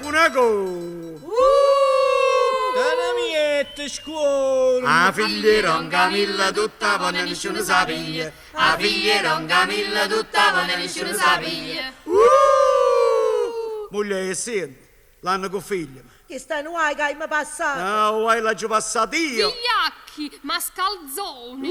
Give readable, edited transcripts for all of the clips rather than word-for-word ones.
Cuneco! Te ne miette scuorno! 'A figlia 'e Don Camillo tutta 'a vonno e nisciuno s' 'a piglia. 'A figlia 'e Don Camillo tutta 'a vonno e nisciuno s' 'a piglia. Mugliè, 'e ssiente? L'hanno cu figliemo. Chisto è nu guaio che aimmo passato. Ah, 'o guaio l'aggio passato io! Vigliacchi, mascalzoni!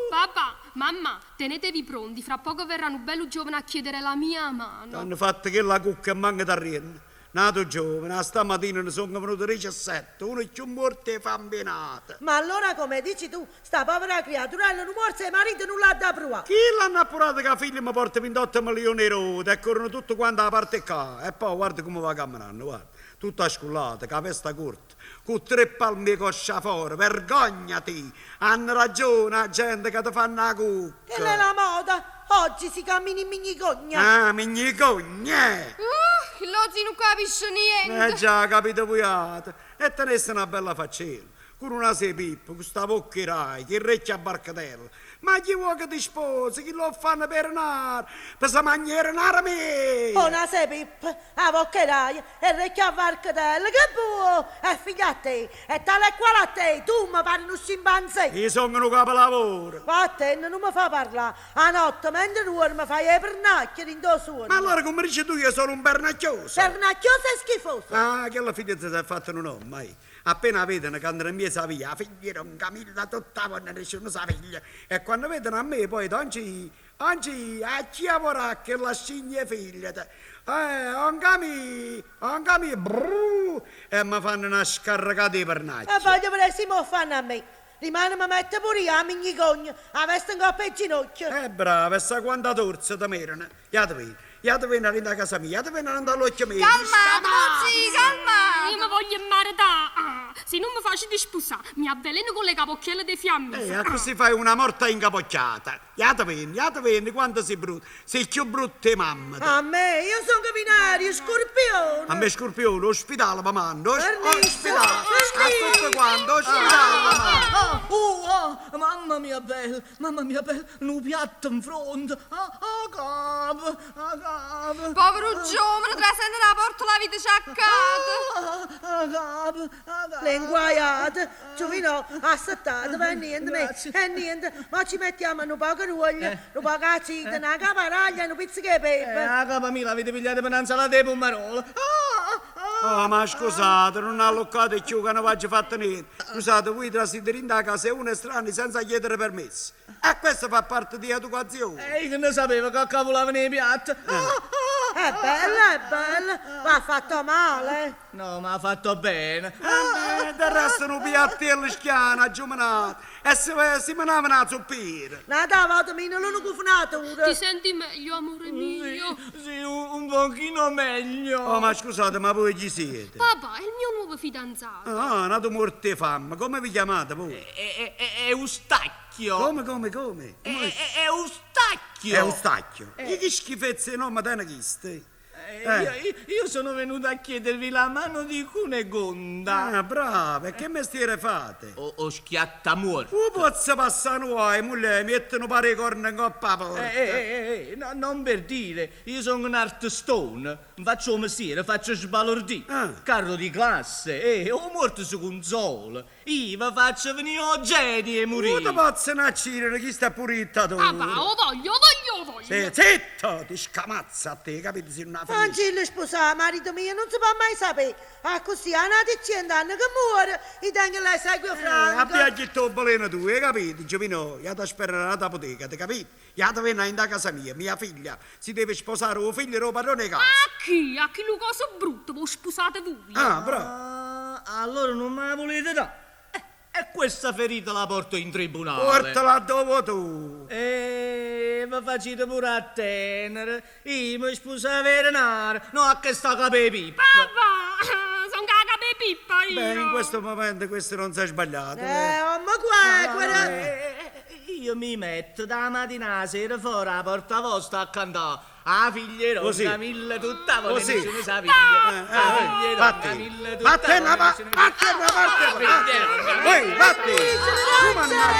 Papà, mammà, tenetevi pronti, fra poco verrà nu bellu giovane a chiedere la mia mano. T'hanno fatto chella cucca e manco t'arrienne. N'ato giovane, 'a stammatina ne songo venute diciassette, uno cchiù muorto 'e famme 'e n'ato. Ma allora comme dici tu, sta povera criaturella nu muorzo 'e marito nun l'ha da pruvà. Chille hanno appurato ca figliemo porta 28 meliune 'e dote e corrono tutte quante 'a parte 'e ccà. E po' guarda comme va cammenanno, guarda, tutta scullata, cu 'a vesta corta, cu tre palme 'e coscia 'a fora. Vergognati! Hanno ragione 'a gente ca te fanno 'a cucca. Chella è la moda! Oggi si cammina in mignigogna. Ah, mignigogna! Uh, chillo zio nun capisce niente. Eh già, capite vuiate. E tenesse na bella faccella, cu nu naso 'e pippa, cu sta vocca 'e raje, cu 'e rrecchie a barcatella. Ma chi vuò che ti sposa, chillo 'o ffanno pe' denare, pe' se magna 'e denare mieje! O naso 'e pippa, 'a vocca 'e raje, 'e rrecchie a varcatella, che buò? È figlio a te, è tale e quale a te, tu me pare nu scimpanzé! Io songo nu capolavoro! Vattenne, nun me fa parlà, 'A notte, mentre duorme, faje 'e pernacchie dint' 'o suonno. Ma allora comme dice tu io sono un pernacchioso? Pernacchioso e schifoso! Ah, chella figlia s'è fatta nu nomme, ahi. Appena 'a vedono cantano 'mmiez' 'a via, 'a figlia 'e don Camillo tutta 'a vonno nisciuno s' 'a piglia. E quanno vedono a me poi Don Cì, 'On Cì, a chi 'a vorrà chella scigna 'e figlieta? Eh, 'on Camì, 'on Camì, brrr! E me fanno na scarrecata 'e pernacchie. E voglio vedè si m' 'o fanno a me. Dimane me metto pure io 'a mignigogna, 'a vesta 'ncopp' 'e ginocchia. Eh brava, e sa quanta torza te merano. Jatevene, jatevene 'a dint' 'a casa mia, jatevene 'a dint' 'a ll'uocchie mieje. Calmate, zì, calmate. Io me voglio mmaretà. Ah, si nun me facite spusà, mi avveleno con le capocchielle de fiammifero. Eh, accussì fai una morta incapocchiata. Jatevenne, jatevenne, quanto si' brutta. Si' cchiù brutta 'e mammeta. A me? Io songo binario, scurpione. A me scurpione, 'o spitale me manda, 'o spitale, a tutte quante, 'o spitale me manda. Uh, ah, mamma mia bella, mamma mia bella, nu piatto 'nfronte, ah, 'a capa, 'a capa. Povero giovane, trasenno d' 'a porta l'avite ciaccato. Ah, 'a capa, 'a capa. L'he 'nguaiato. Giuvinò, assettateve, è niente, me, è niente, mo ci mettiamo nu poco d'uoglio, nu poco d'acito, na capa d'aglio e nu pizzico 'e pepe. Eh, 'a capa mia l'avite pigliata pe' na 'nsalata 'e pummarola. Ah! Oh, ma scusate, nun alluccate cchiù ca nun v'aggio fatto niente. Scusate, vui trasite dint' 'a casa 'e uno estraneo senza chiedere permesso. E questo fa parte di educazione. E io che ne sapevo ca ccà vulavano 'e piatte. È bella, è bella, v'ha fatto male? No, m'ha fatto bene. Eh, del resto nu piattiello schiano aggio menato e si, si menava na zuppiera. N'ata vota minalo nu cufunaturo. Ti senti meglio, amore mio? Sì, sì, un, un pochino meglio. Oh, ma scusate, ma voi chi siete? Papà, è il mio nuovo fidanzato. Ah, n'ato muorto 'e famme, come vi chiamate voi? È, è, è Eustachio. Come, come, come? È, è, Eustachio. Eustachio? Eh. Che schifezza 'e nome tene chisto? Eh. Io, io sono venuto a chiedervi la mano di Cunegonda. Ah, brava, e che mestiere fate? O, 'o schiattamuorto. Uh, pozza passà nu guaio, mugliè, miette nu paro 'e corna 'ncopp' 'a porta. Eh, eh, eh, no, non per dire, io sono un artistone, faccio 'o mestiere, faccio sbalordì. Ah. Carro di classe, eh, 'o muorto si cunzola. Io ve faccio venì 'o genio 'e murì! Nun te pozzono accirere, chisto è pure dittatore! Papà, 'o voglio, 'o voglio, 'o voglio! Sì, zitto! Ti scamazzo a te, capito, si nun 'a finisci. Fancillo spusà, marito mio, nun se po' mai sapè! Accussì a n'ati cient'anne che muore, io tengo l'esequio franco! Eh, abbia a ghittà 'o veleno tu, hê capito? Giuvinò, jate a sperare n'ata puteca, te capito? Jatevenne 'a dint' 'a casa mia, mia figlia si deve sposare 'o figlio d' 'o padrone 'e casa! A chi? A chillu coso brutto v'o spusate vuje? Ah, bravo! Ah, allora nun m' 'a vulite dà? Eh, e questa ferita la porto in tribunale! Portala addò vuò tu! E ve facite pure a tenere, io me spusavo 'e denare, no a chesta capa 'e pippa! Papà, songo 'a capa 'e pippa io! Beh, in questo momento questo non s'è sbagliato. Eh, ommo quequero! Io mi metto da matina 'a sera fora 'a porta vosta a cantà 'A figlia 'e don Camillo tutta 'a vò Così. nisciuno s' 'a piglia 'A figlia 'e don Camillo tutta 'a Vattene vò va, nisciuno vattene a parte, 'A figlia 'e don Camillo Uè, vattene! Tu mannaggia!